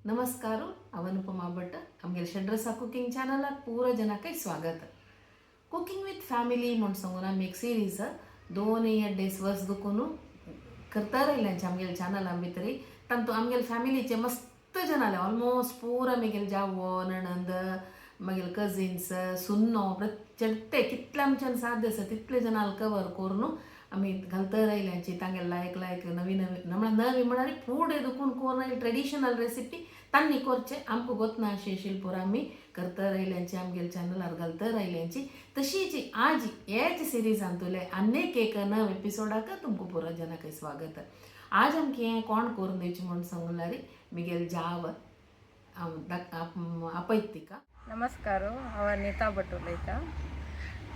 नमस्कार, अवनुपमा भट आमगेले षड्रसा कुकिंग चॅनलाक पूरा जनाकय स्वागत. कुकिंग विथ फॅमिली म्हूण सांगून आमी एक सिरीज 2 डेज वर्स दुखून करता रायल्यांचे आमगेले चॅनला भितरी. तांतू आमगेले फॅमिलीचे मस्त जण आले. ऑलमोस्ट पुरा आमगेले जावो, नणंद, मागीर कजिन्स, सुन्नो, चडटे कितले आमच्यान साध्य आसा तितले जणांक कवर करून आमी घालता रायल्यांची. तांगेले लायक लायक नवी नवी म्हळ्यार नवी म्हळ्यार फूड दुखून करून ट्रेडिशनल रेसिपी तांणी करचे आमकां गोतना अशी पुरा आमी करता रायल्यांची, आमगेले चॅनलार घालता रायल्यांची. तशीच आज हेच सिरीजांतुले आनीक एक नव एपिसोडाक तुमकां पुरा जनाक स्वागत. आज आमकां हें कोण करून दिवचें म्हूण सांगल्यार मिगेल जाव आपयत तिका. नमस्कार, हांव अनिता भट उलयतां.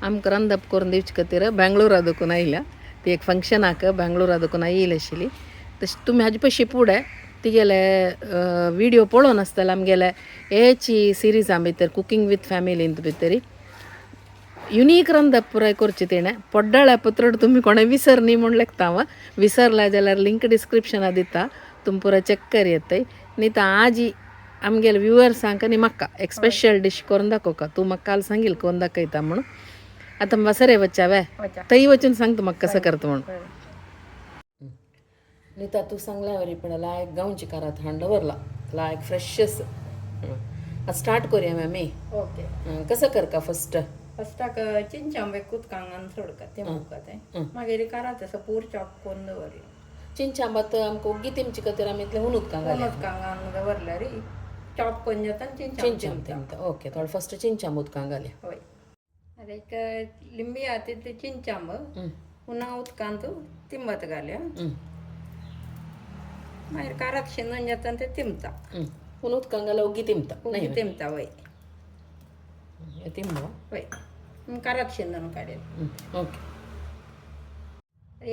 आमकां रांदप करून दिवचे खातीर बेंगळुरा दुकून आयल्या. ती एक फंक्शनाक बेंगळुरा दुकून येयली आशिल्ली. तशें तुमी हाजे पयशे फुडें तिगेले विडियो पळोवन आसतले आमगेले हेची सिरिजां भितर, कुकींग विथ फॅमिलींत भितरी. युनीक रांदप पुराय करची तिणें. पड्डाळ्या पत्रड तुमी कोणें विसर न्ही म्हूण लेखता हांव. विसरला जाल्यार लिंक डिस्क्रिप्शना दिता, तुमी पुराय चॅक कर येतय. न्ही तर आज आमगेले व्युअर्सांक आनी म्हाका एक स्पेशल डीश करून दाखोवका. तूं म्हाका काल सांगील करून दाखयता म्हणून. आतां वसरे वच्चा वे? वचा. थंय वचून सांगता म्हाका कसं करता म्हणून. हय. नीता, तूं सांगल्यावर पण लायक गांवची कारात हाडून दवरला, लायक फ्रेशस. आतां स्टार्ट करूया आमी. ओके. कसं करका फर्स्ट? फस्टाक चिंचांबे उदकांत सोडका, ते मुका ते मागीर कारात पूर चॉप करून दवरया. चिंचांबात आमकां ओग्गी तेमची खातीर आमी इतलें हुन उदकां घालया. उदकांत दवरल्यार चॉप करून जाता आनी चिंचांब. चिंचांब तेमता. ओके, थोडे फर्स्ट चिंचांब उदकां घालया. हय, आनी एक लिंबी आहा तितली चिंचांब पुन्हा उदकांत तिंबत घालया. मागीर कारात शिंदून जाता आनी ते तिंबता. पूण उदकां घाल्यार ओग्गी तिमता उगी नाही? तिंबता, वय. तिंबो. वय, कारात शिंदून काडया. ओके.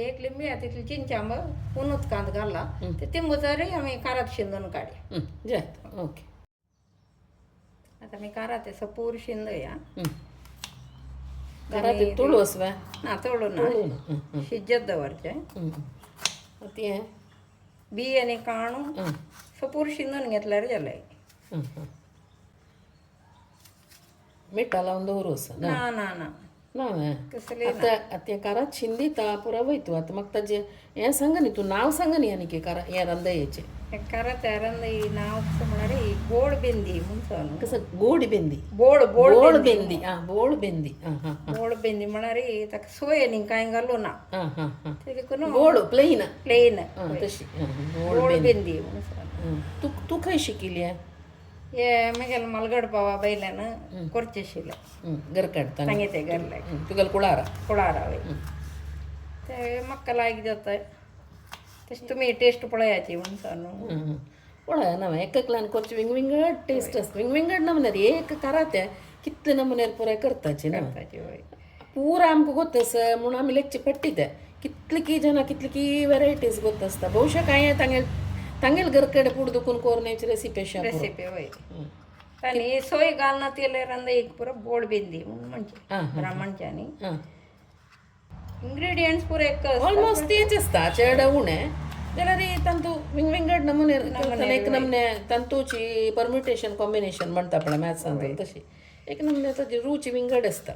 एक लिंबी आहा तितली चिंचांब पुन उदकांत घाला, ते तिंबतरी आमी कारात शिंदून काडया. जाता, ओके. आता मी कारात सपूर शिंदया. घरात तुळस वे? ना, तोडू ना. तुळू ना. शिजत दवरचे. ते बी आनी काणू सपूर शिंदून घेतल्यार जालें. मिठा लावन दवरूस ना? ना ना ना. ना वे? कसले. आता आतां कारात शिंदिता पुरा वयतू. आतां म्हाका ताजें हें सांग न्ही, तूं नांव सांग न्ही आनीक कारा हें रांदयेचें. कारात रांदई नांव कसं म्हळ्यार गोड बेंदी म्हूण सांग. कसं? गोड बेंदी? बोड बोड. बोळ बेंदी, आं, बोळ बेंदी, आं हां हां. बोड बेंदी म्हळ्यार ताका सोय आनी कांय घालू ना. आं हां हां. ते देखून गोड प्लेन. प्लेन. आं, तशी आं, बोळ. बोड बेंदी म्हूण सांग. तूं तूं खंय शिकिल्ली? हे मागीर मलगड पावा बैल्यान करचें आशिल्लें. घर काडटा. सांगिते घरल्याक. तुगेले कुळारा. कुळारा, वय. ते म्हाका लायक जाता तशें तुमी टेस्ट पळयाची म्हूण सांगू. पळय ना, एकल्यान करचे विंग विंगड टेस्ट आसता. विंग विंगड नमुन्यार एक कराते कितले नमुन्यार पुराय करताची ना. करताची, वय. पुरा आमकां गोत आसा म्हणून आमी लेगचे पट्टी ते कितले की जाणां कितले की वेरायटीज गोत आसता. बहुशा कांय तांगेल तांगेल घर कडेन पुड दुखून कोरण्याची रेसिपी अशी. रेसिपी, वय. आनी सोय घालना तेल्यार रांद एक पुरो बोड बेंदी म्हूण म्हणचे ब्राह्मणच्यानी. इंग्रेडियंट्स पुरो एक. ऑलमोस्ट तेच आसता, चेड उणें जाल्यार तांतू विंग विंगड नमुने करतना एक नमुने तांतूची परम्युटेशन कॉम्बिनेशन म्हणटा पळय मॅथ्सांत, तशी एक नमुने ताजी रूच विंगड आसता.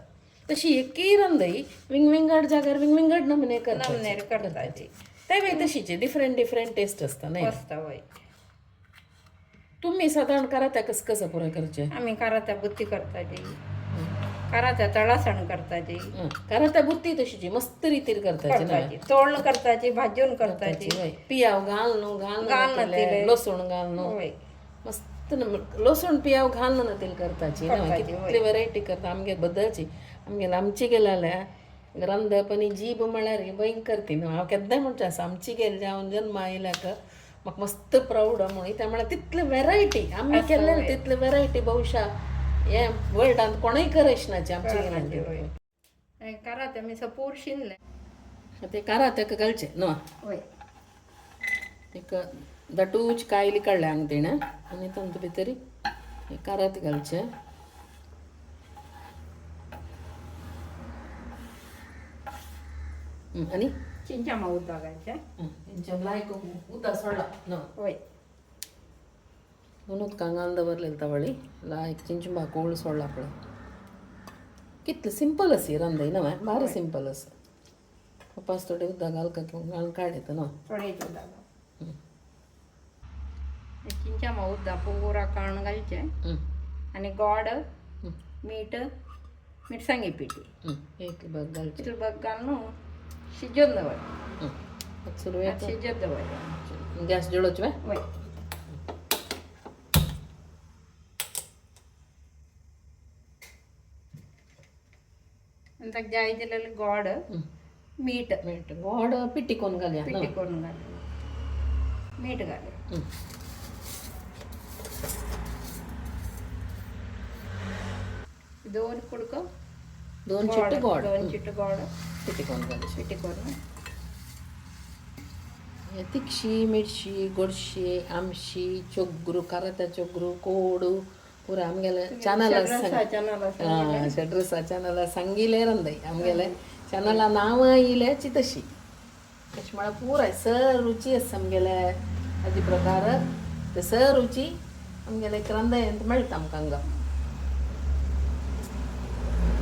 तशी एकय रांदय विंग विंगड जाग्यार विंग विंगड नमुने करता. नमुन्यार करताची. ते मागीर तशीचे डिफरंट डिफरंट टेस्ट आसता न्हय? आसता, वय. तुमी सादारण करात कसं कसं पुराय करचें? आमी कारात्या बुत्ती करताची, कारात्या तळासण करताची. कारात्या बुत्ती तशीची मस्त रितीर करताची ना. करताची, तोळण करताची, भाजून करताची. वय, पियाव घालून घालून. घालून तेले. लसूण घालून. वय. मस्त लसूण पियाव घालून ना तेल करताची ना. करताची. कितली व्हरायटी करता आमगे बदलची आमगे आमची गेल्या रांदप आनी जीब म्हळ्यार भयंकर ती न्हू. हांव केन्नाय म्हणटा आसा, आमची गेले जावन जन्मा आयल्याक म्हाका मस्त प्रावड म्हणून. त्या म्हळ्यार तितले व्हरायटी आमी केल्ले, तितले व्हरायटी बहुशा हे वर्ल्डांत कोणूय करनाची आमचे गेले. वय, कारात्या मी सपूर शिनले. ते कारात्याक घालचे न्हू? वय. एक दाटूच कायली काडल्या हांगा तिणें आनी तातूंत भितर कारात घालचें. आनी चिंचामा उदक घालचें. तेंच्या लायक उदक सोडला न्हू? वय. उदकां घालून दवरलेली तवळी लायक चिंचुंबा कोळ सोडला पळय. कितले सिंपल आसी रंदय न्हय, बारी सिंपल आसा. पप्पास थोडे उदक घालका घालून काडयता न्हय. थोडे उदक, चिंचामा उदक पुरा काण घालचें आनी गोड, मीठ, मिरसांगी पिठी. एक बग घालचें. इतलें बग घालून शिजोवन दवर. आतां सुरवेक शिजत दवर. गॅस जळोवचें. वय. आनी ताका जाय जाल्यार गोड, मीठ. मीठ, गोड पिट्टी कोन्न घालया. पिठी करून घाल, मीठ घाल. दोन कुडको. दोन चिट्टे गोड. दोन चिट्टे गोड. पिट्टी कोन्न घालची. पिठी करून. तिखशी मिरशी, गोडशी, आमशी, चोग्रू, कारात्या चोग्रू, कोडू पुरा आमगेले चॅनल. चॅनल. शेड्रसा चॅनल सांगिले रंदय. आमगेले चॅनला नांव इलेची तशी. तशें म्हळ्यार पुराय सर रुची आसा आमगेले. हाजे प्रकार ते सर रुची आमगेले एक रंदय मेळटा आमकां हांगा.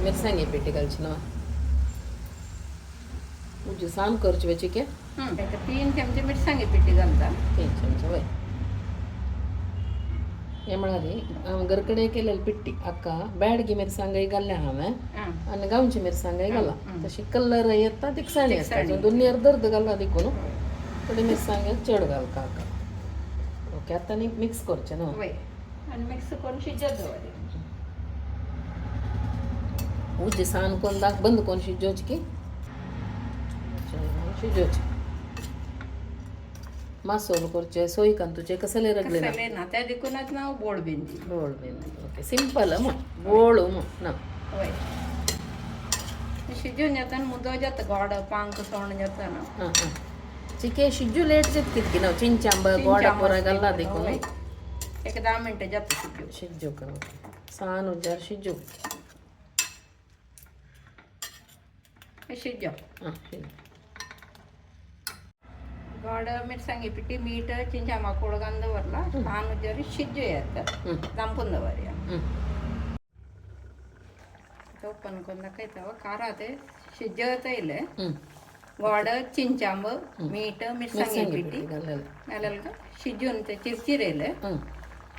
मिरसांगे पेटी घालची न्हय. उज्जी सान करची वेची के. 3 चमचे मिरसांगे पिठी घालता. 3 चमचे, वय. हे म्हळ्यार हांव घरकडे केलेली पिट्टी अक्का. ब्याडगी मिरसांगय घाल्ल्या हांवें आनी गांवची मिरसांगय घाला. तशी कलर येता, तिखसाणी आसता. दोन्ही अर्द अर्द घाला देखून थोडी मिरसांग चड घालता अक्का. ओके, आतां न्ही मिक्स करचें न्हू. वय, आनी मिक्स करून शिजत दवर. उज्जी सान कोन्न दाक बंद कोन्न शिजोवची की शिजोवची. मासोल करचे सोय तुचे कसले रगले ना. कसले ना, त्या देखूनच नाव बोळ बेंदी. बोळ बेंदी, ओके. सिंपल म्हण बोळ म्हण ना. वय, शिजून जाता, मुदो जाता, गोड पांक सोण जाता ना. हां हां, चिके शिजू लेट जाता कितकी ना, चिंचांब गोड पुरा घालला देखून. एक 10 मिनटं जाता शिजू. शिजू कर, सान उजार शिजू. शिजो. हां, शिजू. गोड, मिरसांगी पिठी, मीठ, चिंचामा कोड घालून दवरला. सान उजार शिजू येता, दामपून दवरया. ओपन करून दाखयता. कारा ते शिजत येयले. गोड, चिंचांब, मीठ, मिरसांगी पिठी घाललेलं. घालेलं का शिजून ते चिरचिर येयले.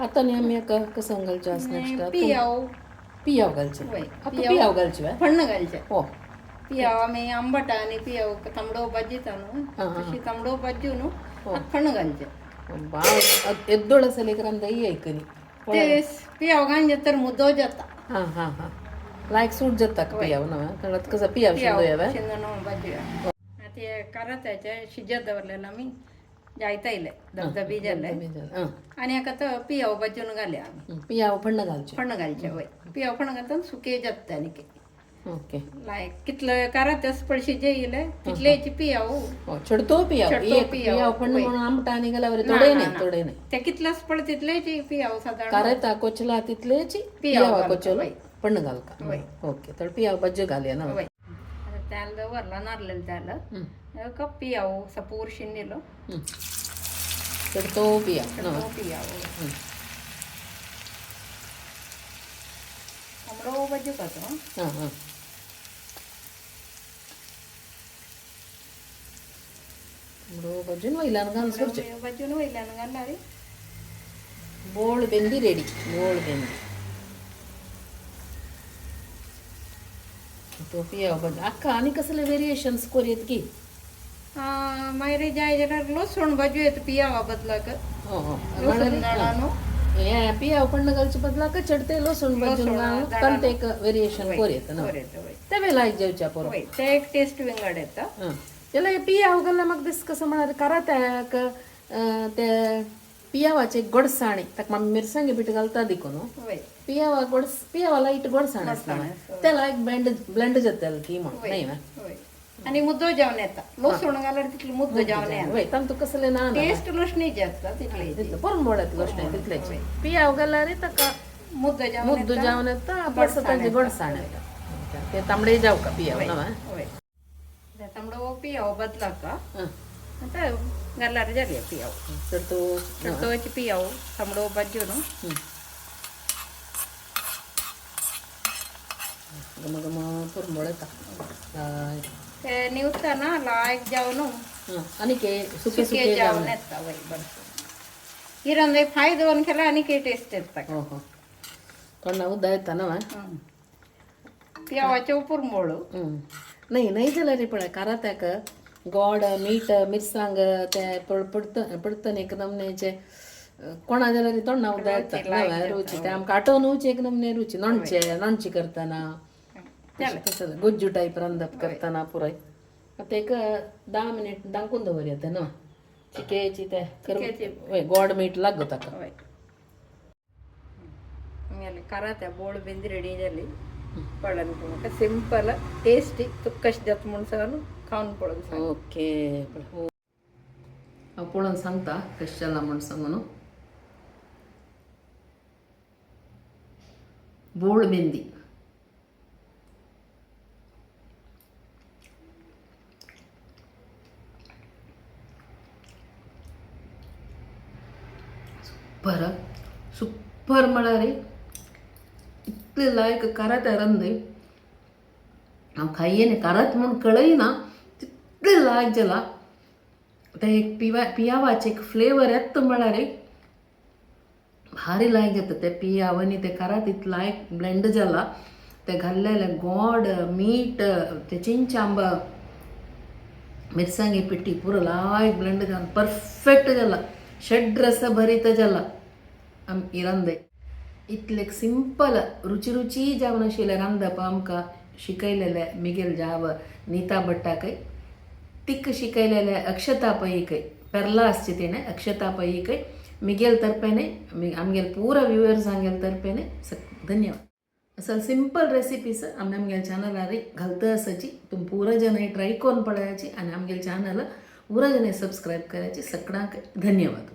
आतां न्ही आमी एका कसं घालचें आसा नेक्स्ट? पियाव. पियाव घालचें. वय. आतां पियाव घालचें. फण्ण घालचें. हो. पियाव आमी आंबट आनी पियाव तांबडो भाजी न्हू, तशी तांबडो भाजी न्हू, फण्ण घालचें. बा येद्दोळ आसा लेकरान दही ऐकनी. ते पियाव घालचें तर मुदो जाता. हां हां हां, लायक सूट जाता पियाव ना, कारण कसं पियाव शिंदो यावे. शिंदो भाजी. ते कारात्याचे शिजत दवरलेलं आमी, जायत येयले, धबधबी जाले. आनी हाका तो पियाव भाजून घाले आमी. पियाव फण्ण घालचें. फण्ण घालचें, वय. पियाव फण्ण घालता, सुके जाता आनी ओके. लायक कितले कारात्यास पळ शिजे येयले तितले पियाव. हो, चडतो पियाव. चडतो एक पियाव, पियाव फण्ण म्हणून आमटा आनी घाल्यावर थोडे नाही, थोडे नाही. ते कितलेच पळ तितलेच पियाव सादारण. कारेता कोचला तितलेच पियाव पियावा घालता, कोचलो वय. फण्ण घालका. वय. ओके, तर पियाव भज्जे घालया ना. वय, आता तेल दवरला, नारलेलं तेल का पियाव सपूर शिंदिलो. चडतो पियाव ना. तो पियाव तांबडो भाजी कसो. हां हां, भजून वयल्यान घालून सोडचें. भाजून वयल्यान घालणार. बोळ बेंदी रेडी, बोळ बेंदी. तो पियाव भज अक्का. आनी कसले वेरिएशन्स कोरयेत की? मागीर जाय जाल्यार लसूण भाजू येता पियावा बदलाक. हो हो. लसूण दाडानो. हे पियाव पण घालचे बदलाक चडते लसूण भाजून घालून तांते एक वेरिएशन कोरयेत ना. कोरयेत, वय. ते लायक जेवच्या पोरो. वय, ते एक टेस्ट विंगड येता. हां, त्याला हे पियाव घालल्यार म्हाका दिसता कसं म्हळ्यार कारात्याक ते पियावाचे गोडसाणी ताका आमी मिरसांगे पीठ घालता देखून वय. पियावा गोड, पियावा लायट गोडसाण आसता, ते लायक ब्लेंड ब्लेंड जाता की म्हण न्हय मा? वय, आनी मुद्दो जेवण येता. लसूण घाल्यार तितलो मुद्दो जेवण येना. वय, तांतू कसलें ना ना. टेस्ट लसणीची येता तितली. तितलें पुरण बोळ्यात गोश्ट तितलेच पियाव घाल्यार ताका मुद्दो जेवण. मुद्दो जावन येता, प्लस तांचे गोडसाण येता. ते तांबडे जावका पियाव ना. वय, ते तांबडो पियाव बदलाका. हां. आतां घाल्यार जाली पियाव. तर तो चडतोच पियाव तांबडो भाजून. घम घम पुरमळ येता. ते निवताना लायक जावन. आनी के सुके सुके सुके जावन जावन येता. वय, बरें, इरंदे फायदो ಒಂದು ಕೆಲ ಅನಿಕೆ ಟೇಸ್ಟ್ ಇರ್ತ. हो हो, तोंडा उद्दा येता ना. पियावाचे पुरमोळ. नाही नाही जाल्यार रे पळय, कारात्याक गोड मीठ मिरसांग ते पडत पडतन एक नमनेचे कोणा जाल्यार तोंडा उद्दा येता नव्या रुची. ते आमकां आठवणूच एक नमने रुची नोणचे नोणची करतना तसं गुज्जू टायप रांदप करतना पुराय. आतां एक 10 मिनीट दांकून दवरया ते न्हू, चिकेची ते वय गोड मीठ लागू ताका. वय, ಆಮೇಲೆ ಕರಾತೆ ಬೋಳು ಬೆಂದು ರೆಡಿ ಜಾಲಿ. ಪಳನ್ ಸಿಂಪಲ್ ಟೇಸ್ಟಿ ತುಕ್ಕಷ್ಟು ಜತ್ ಮುಣಸನು खावन पळोवंक सांग. ओके, हांव पळोवन सांगता कशें जालां म्हूण सांगून. बोळ मेंदी सुपर सुपर म्हळ्यार इतले लायक कारात रंदय. हांव खायेन कारात म्हूण कळयना, तितले लायक जाला. ते एक पिवा पियावाचे एक फ्लेवर येता म्हळ्यार भारी लायक जाता. ते पियाव आनी ते कारात इतलें लायक ब्लेंड जाला. ते घाल्लेले गोड मीठ, ते चिंचांब मिरसांगी पिट्टी पुरो लायक ब्लेंड जावन परफेक्ट जाला. षड रस भरीत जाला आम इरंदे. इतले सिंपल रुची रुची जावन आशिल्लें रांदप आमकां शिकयलेलें मिगेल जाव नीता भट्टाकय, तिका शिकयलेलें अक्षता पै, पेर्ला आसची तिणें, अक्षता पै, मिगेल तर्फेने आमगेल पुरा व्युअर्सांगेल तर्फेने धन्यवाद. असल सिंपल रेसिपीज आमी आमगेल चॅनलार घालता आसाची. तुमी पुरा जनांनी ट्राय करून पळयाची आनी आमगेल चॅनल पुरा जनांनी सबस्क्रायब करायची. सगळ्यांक धन्यवाद.